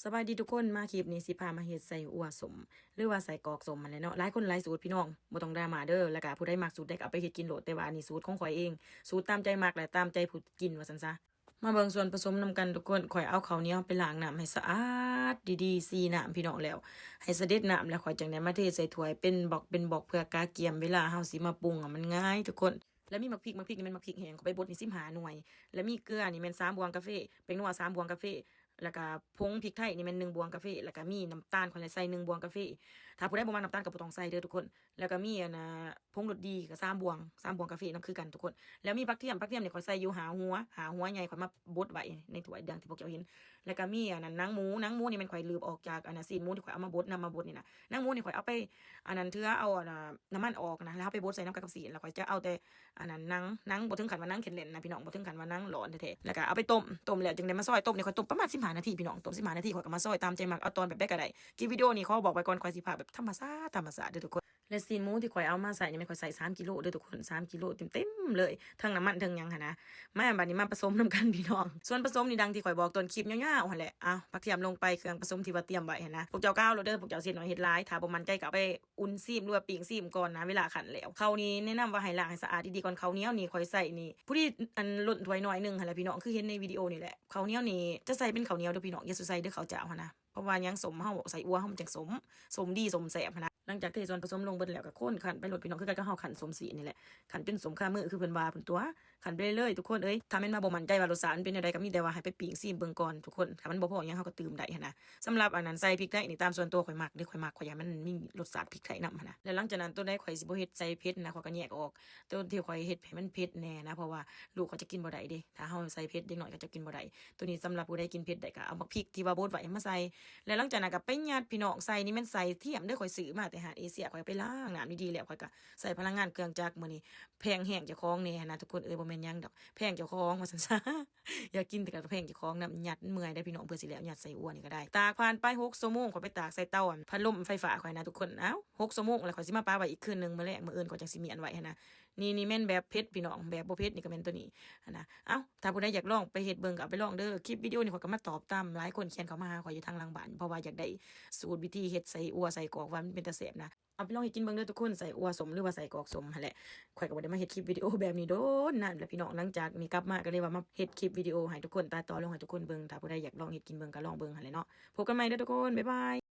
ສະບາຍດີທຸກຄົນ ມາຄລິບນີ້ຊິພາມາເຮັດໄສ້ອົ່ວສົ້ມ ຫຼືວ່າໄສ້ກອກສົ້ມຫັ້ນແຫຼະເນາະ. ຫຼາຍຄົນຫຼາຍສູດພີ່ນ້ອງ ບໍ່ຕ້ອງດຣາມາເດີ. ແລ້ວກະຜູ້ໃດມັກສູດໃດກະເອົາໄປເຮັດກິນໂລດ, ແຕ່ວ່າອັນນີ້ສູດຂອງຂ້ອຍເອງ, ສູດຕາມໃຈມັກ ແລະ ຕາມໃຈຜູ້ກິນວ່າຊັ້ນຊະ. ມາເບິ່ງສ່ວນປະສົມນຳກັນທຸກຄົນ. ຂ້ອຍເອົາເຂົ້າໜຽວໄປລ້າງນ້ຳໃຫ້ສະອາດດີໆ ສີ່ນ້ຳພີ່ນ້ອງ, ແລ້ວໃຫ້ສະເດັດນ້ຳ ແລ້ວຂ້ອຍຈັ່ງໄດ້ມາເທໃສ່ຖ້ວຍເປັນບລັອກເປັນບລັອກ ເພື່ອກະກຽມເວລາເຮົາຊິມາປຸງໃຫ້ມັນງ່າຍທຸກຄົນ. ແລ້ວມີໝາກພິກ, ໝາກພິກນີ້ແມ່ນໝາກພິກແຫ້ງ ຂ້ອຍໄປບົດນີ້ສິບຫ້າໜ່ວຍ, ແລ້ວມີເກືອນີ້ແມ່ນສາມບ່ວງກາເຟ, ແປ້ງນົວສາມບ່ວງກາເຟ, ແລ້ວກະຜົງພິກໄທນີ້ແມ່ນໜຶ່ງບ່ວງກາເຟ, ແລ້ວກະມີນ້ຳຕານ ຂ້ອຍໃສ່ໜຶ່ງບ່ວງກາເຟ. ຖ້າຜູ້ໃດບໍ່ມັກນ້ຳຕານກະບໍ່ຕ້ອງໃສ່ເດີທຸກຄົນ. ແລ້ວກະມີອັນນ່າ ຜົງລົດດີກະສາມບ່ວງ, ສາມບ່ວງກາເຟນຳຄືກັນທຸກຄົນ. ແລ້ວມີຜັກທຽມ, ຜັກທຽມນີ້ຂ້ອຍໃສ່ຢູ່ຫ້າຫົວ, ຫ້າຫົວໃຫຍ່ ຂ້ອຍມາບົດໄວ້ໃນຖ້ວຍດັ່ງທີ່ພວກເຈົ້າເຫັນ. ແລ້ວກະມີອັນນັ້ນໜັງໝູ, ໜັງໝູນີ້ແມ່ນຂ້ອຍລືມອອກຈາກອັນນ່າ ຊີ້ນໝູທີ່ຂ້ອຍເອົາມາບົດນຳ ມາບົດນີ້ນະ. ໜັງໝູນີ້ຂ້ອຍເອົາໄປອັນນັ້ນ ເທື່ອເອົາອັນນ່າ ນ້ຳມັນອອກນະ ແລ້ວເຮົາໄປບົດໃສ່ນຳກັນກັບຊີ້ນ. ແລ້ວຂ້ອຍຈະເອົາແຕ່ອັນນັ້ນໜັງ, ໜັງບໍ່ເຖິງຂັ້ນວ່າໜັງແຂນແໜ້ນນະພີ່ນ້ອງ, ບໍ່ເຖິງຂັ້ນວ່າໜັງຫຼອນແທ້ໆ. ແລ້ວກະເອົາໄປຕົ້ມ, ຕົ້ມແລ້ວຈຶ່ງໄດ້ມາຊອຍ. ຕົ້ມນີ້ຂ້ອຍຕົ້ມປະມານສິບຫ້ານາທີພີ່ນ້ອງ, ຕົ້ມສິບຫ້ານາທີ ຂ້ອຍກະມາຊອຍຕາມໃຈມັກ ເອົາຕອນແບບໃດກະໄດ້. ຄລິບວິດີໂອນີ້ຂໍບອກໄວ້ກ່ອນ ຂ້ອຍຊິພາກແບບທຳມະຊາດ, ທຳມະຊາດເດີທຸກຄົນ. ແລະ ຊີ້ນໝູທີ່ຂ້ອຍເອົາມາໃສ່ນີ້ແມ່ນຂ້ອຍໃສ່ສາມກິໂລເດີທຸກຄົນ, ສາມກິໂລເຕັມໆເລີຍ, ທັງນ້ຳມັນທັງຫຍັງຫັ້ນນະ. ມາ ບາດນີ້ມາປະສົມນຳກັນພີ່ນ້ອງ. ສ່ວນປະສົມນີ້ ດັ່ງທີ່ຂ້ອຍບອກຕົ້ນຄລິບຍາວໆຫັ້ນແຫຼະ. ເອົາ ຜັກທຽມລົງໄປ, ເຄື່ອງປະສົມທີ່ວ່າຕຽມໄວ້ຫັ້ນນະ ພວກເຈົ້າກະເອົາໂລດເດີ, ພວກເຈົ້າຊິເຮັດໜ້ອຍເຮັດຫຼາຍ. ຖ້າບໍ່ໝັ້ນໃຈກະເອົາໄປອຸ່ນຊີມ ຫຼືວ່າປີ້ງຊີມກ່ອນນະ ເວລາຄັ້ນແລ້ວ. ເຂົ້ານີ້ແນະນຳວ່າໃຫ້ລ້າງໃຫ້ສະອາດດີໆກ່ອນ. ເຂົ້າໜຽວນີ້ຂ້ອຍໃສ່ນີ້ ພໍດີອັນລົ້ນຖ້ວຍໜ້ອຍໜຶ່ງຫັ້ນແຫຼະພີ່ນ້ອງ, ຄືເຫັນໃນວິດີໂອນີ້ແຫຼະ. ເຂົ້າໜຽວນີ້ຈະໃສ່ເປັນເຂົ້າໜຽວເດີພີ່ນ້ອງ, ຢ່າສູ່ໃສ່ເດີເຂົ້າຈ້າວຫັ້ນນະ. ເພາະວ່າຫຍັງ ສົ້ມເຮົາ ໄສ້ອົ່ວເຮົາມັນຈັ່ງສົ້ມ, ສົ້ມດີ ສົ້ມແຊບຫັ້ນນະ. ຫຼັງຈາກເທສ່ວນປະສົມລົງເບິດແລ້ວກະຄົນ ຄັ້ນໄປໂລດພີ່ນ້ອງ, ຄືກັນກັບເຮົາຄັ້ນສົ້ມຊີ້ນນີ້ແຫຼະ, ຄັ້ນຈົນສົ້ມຄາມື ຄືເພິ່ນວ່າພຸ້ນຕົວະ. ຄັ້ນໄປເລີຍໆທຸກຄົນເອີຍ. ຖ້າແມ່ນວ່າບໍ່ໝັ້ນໃຈວ່າລົດຊາດມັນເປັນແນວໃດກະມີແຕ່ວ່າໃຫ້ໄປປີ້ງຊີມເບິ່ງກ່ອນທຸກຄົນ. ຖ້າມັນບໍ່ພໍຫຍັງເຮົາກະຕື່ມໄດ້ຫັ້ນນະ. ສຳລັບອັນນັ້ນໃສ່ພິກໄທນີ້ ຕາມສ່ວນຕົວຂ້ອຍມັກເດີ, ຂ້ອຍມັກ ຂ້ອຍຢາກມັນມີລົດຊາດພິກໄທນຳຫັ້ນນະ. ແລ້ວຫຼັງຈາກນັ້ນ ໂຕໃດຂ້ອຍຊິບໍ່ເຮັດໃສ່ເຜັດນະ ຂ້ອຍກະແຍກອອກ, ໂຕທີ່ຂ້ອຍເຮັດໃຫ້ມັນເຜັດແດ່ນະ ເພາະວ່າລູກເຂົາຈະກິນບໍ່ໄດ້ເດ້. ຖ້າເຮົາໃສ່ເຜັດ ເດັກນ້ອຍເຂົາຈະກິນບໍ່ໄດ້. ໂຕນີ້ສຳລັບຜູ້ໃດກິນເຜັດໄດ້ກະເອົາໝາກພິກທີ່ວ່າບົດໄວ້ມາໃສ່. ແລ້ວຫຼັງຈາກນັ້ນກະໄປຍັດພີ່ນ້ອງ. ໄສ້ນີ້ແມ່ນໄສ້ທຽມເດີ, ຂ້ອຍຊື້ມາແຕ່ຮ້ານເອເຊຍ, ຂ້ອຍໄປລ້າງນ້ຳດີໆແລ້ວ ຂ້ອຍກະໃສ່ພະລັງງານເຄື່ອງຈັກ. ມື້ນີ້ແພງແຮງເຈົ້າຂອງແດ່ຫັ້ນນະທຸກຄົນເອີຍ, ບໍ່ແມ່ນຫຍັງດອກ ແພງເຈົ້າຂອງວ່າຊັ້ນຊະ. ຢາກກິນແຕ່ກະແພງເຈົ້າຂອງນຳ. ຍັດເມື່ອຍໄດ໋ພີ່ນ້ອງ, ເພື່ອຊິແລ້ວຍັດໄສ້ອົ່ວນີ້ກະໄດ້. ຕາກຜ່ານໄປຫົກຊົ່ວໂມງ ຂ້ອຍໄປຕາກໃສ່ເຕົາອັນພັດລົມໄຟຟ້າຂ້ອຍນະທຸກຄົນ. ເອົ້າ ຫົກຊົ່ວໂມງແລ້ວ ຂ້ອຍຊິມາປະໄວ້ອີກຄືນໜຶ່ງ ມື້ແລງ ມື້ອື່ນຂ້ອຍຈັ່ງຊິມ້ຽນໄວ້ຫັ້ນນະ. ນີ້ ນີ້ແມ່ນແບບເຜັດພີ່ນ້ອງ, ແບບບໍ່ເຜັດນີ້ກະແມ່ນໂຕນີ້ຫັ້ນນະ. ເອົ້າ ຖ້າຜູ້ໃດຢາກລອງໄປເຮັດເບິ່ງກະເອົາໄປລອງເດີ. ຄລິບວິດີໂອນີ້ຂ້ອຍກະມາຕອບຕາມຫຼາຍຄົນຂຽນເຂົ້າມາຫາຂ້ອຍຢູ່ທາງຫຼັງບ້ານ ເພາະວ່າຢາກໄດ້ສູດວິທີເຮັດໄສ້ອົ່ວໄສ້ກອກ ວ່າມັນເປັນຕາແຊບນະ. ເອົາໄປລອງເຮັດກິນເບິ່ງເດີທຸກຄົນ, ໄສ້ອົ່ວສົ້ມ ຫຼືວ່າໄສ້ກອກສົ້ມຫັ້ນແຫຼະ. ຂ້ອຍກະບໍ່ໄດ້ມາເຮັດຄລິບວິດີໂອແບບນີ້ດົນນານແລ້ວພີ່ນ້ອງ. ຫຼັງຈາກນີ້ກັບມາກະເລີຍວ່າມາເຮັດຄລິບວິດີໂອໃຫ້ທຸກຄົນ ຕັດຕໍ່ລົງໃຫ້ທຸກຄົນເບິ່ງ. ຖ້າຜູ້ໃດຢາກລອງເຮັດກິນເບິ່ງກະລອງເບິ່ງຫັ້ນແຫຼະເນາະ. ພົບກັນໃໝ່ເດີທຸກຄົນ, ບາຍບາຍ.